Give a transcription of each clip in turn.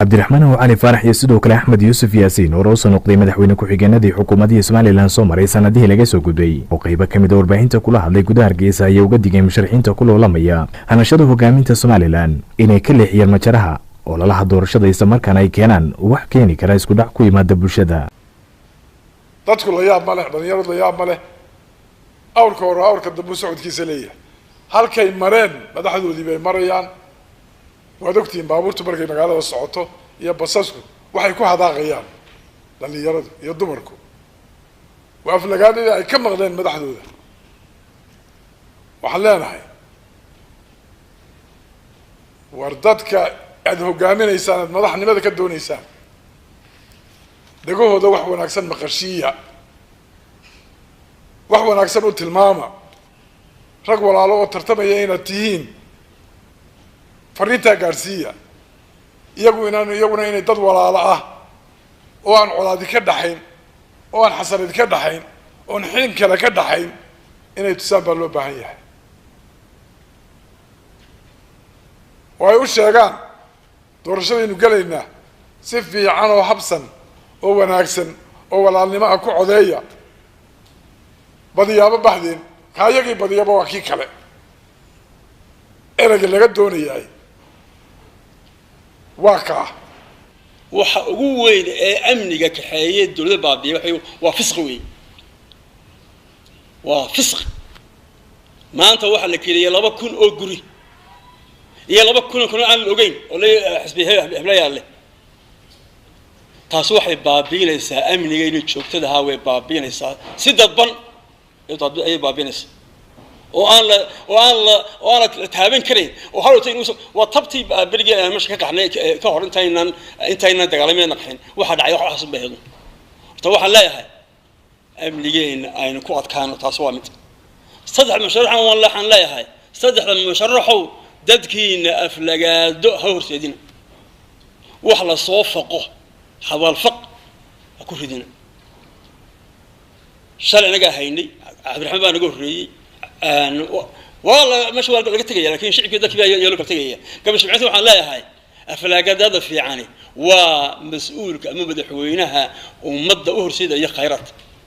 Cabdiraxmaan Cali Faarax iyo sidoo kale Axmed Yuusuf Yaasiin oo soo noqday madaxweyne ku-xigeenadii xukuumadihii Somalilan soo maray sanadihii laga soo gudbay, oo qaybo ka mid a warbaahinta kula hadlay gudaha Hargeysa, ayaa uga digay musharaxiinta ku loolamaya hanashada hogaaminta Somalilan inay ka leexiyaan majaraha ololaha doorashada, islamarkaana ay keenaan wax keeni kara iskudhac ku yimaada bulshada. Dadku la yaab ma leh, dhalinyaradu la yaab ma leh. Awrka hore awrka dambu socodkiisa leeyahay, halkay mareen madaxdoodii bay marayaan. Waad ogtihiin baabuurtu markay magaalada socoto iyo basasku waxay ku hadaaqayaan dhalinyaradu iyo dumarku waa aflagaadadii ay ka maqleen madaxdooda. Waxaan leenahay, war dadka aada hogaaminaysaan, aad madaxnimada ka dooneysaan, dhegahooda wax wanaagsan maqashiiya, wax wanaagsan u tilmaama. Rag walaalo oo tartamaya inaad tihiin fariintaa gaadhsiiya, iyagu inaan iyaguna inay dad walaalo ah oo aan colaadi ka dhaxayn, oo aan xasanadi ka dhaxayn, oon xiin kale ka dhaxayn inay tusaan baa loo baahan yahay, oo ay u sheegaan doorashadaynu gelaynaa si fiican oo habsan oo wanaagsan oo walaalnimo ah ku codeeya. Badiyaaba baxdeen kaayagii, badiyaba waa kii kale. Ereyga laga doonayaay waa kaa. Waxa ugu weyn ee amniga kaxeeye dowladda baabiya waay waa fisqi wey, waa fisqi. Maanta waxaa la keliyay 2000 oo guri iyo 2000 oo kun aan la ogeyn oo xisbi heblayaa leh. Taasi waxay baabiinaysaa amniga inay joogtadahaa, way baabiinaysaa si dadban ayay baabiinaysaa oo aan la oo aan la oo aan la taaban karayn oo hadhowta in waa tabtii berigii aan meesha ka qaxnay ka hor intaynaan dagaalamayna qaxin waxaa dhacay wax waxaas bay ahayd. Horta waxaan leeyahay amnigeena aynu ku adkaano, taas waa mid. Saddex musharaxan waan waxaan leeyahay, saddexda musharaxow, dadkiina aflagaado ha horseedina, wax la soo faqo xabaalfaq ha ku ridina. Shalay inagaa haynay, Cabdiraxmaan baa naga horreeyey, waa la meesha waa laga tegaya, lakin shicibkii dadkii baa yaa loo kala tegaya. Gabal shibcinta waxaan leeyahay, aflaagadada fiicani waa mas-uulka ama madaxweynaha ummadda u horseedaya khayraad,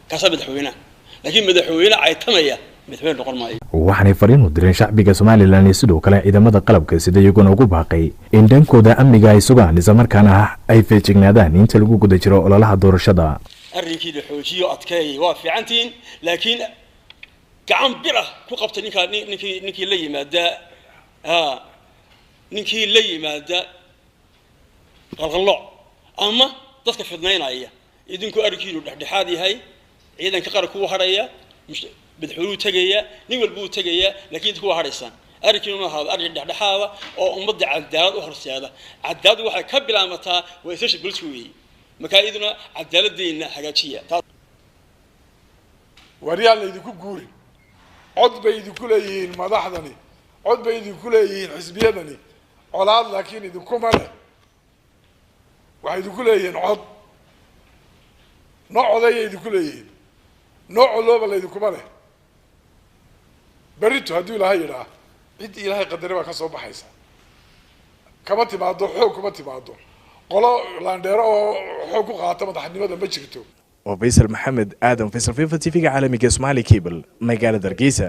kaasaa madaxweynaha, laakiin madaxweyne caytamaya madaxweyne noqon maayo. Waxaanay fariin u direen shacbiga Somalilan iyo sidoo kale ciidamada qalabka sida, iyagoona ugu baaqay in dhankooda amniga ay sugaan, islamarkaana ay feejignaadaan inta lagu guda jiro ololaha doorashada. Arrinkiina xoojiyo, adkeeyay, waa fiicantihiin, laakiin gacan bir ah ku qabtay ninkaa ninkii la yimaada, a ninkii la yimaada qalqallooc ama dadka fidnaynaya. Idinku arrinkiinu dhexdhexaad yahay, ciidanka qaranku wuu hadhaya, madaxweynuu tegaya, nin walba uu tegaya, lakin idinku waa hadhaysaan. Arrinkiinu ma ahaado arrin dhexdhexaada oo ummadda cadaalad u horseeda. Cadaaladdu waxay ka bilaamataa waa isasha booliska weeye, markaa iduna cadaaladeenna hagaajiya. Waryaa laydinku guuri, cod bay idinku leeyihiin madaxdani, cod bay idinku leeyihiin xisbiyadani, colaad laakiin idinkuma leh. Waxay idinku leeyihiin cod, noo codeeyay idinku leeyihiin, noo colooba laydinkuma leh. Berrito hadduu Ilaahay yidhaah, ciddii Ilaahay qadare baa ka soo baxaysa. Kama timaado xoog, kuma timaado qolo laandheero oo xoog ku qaata madaxnimada, ma jirto. Oo Faysal Maxamed Aadan Faysal, FIFA TV-ga caalamiga Somali Cable, magaalada Hargeysa.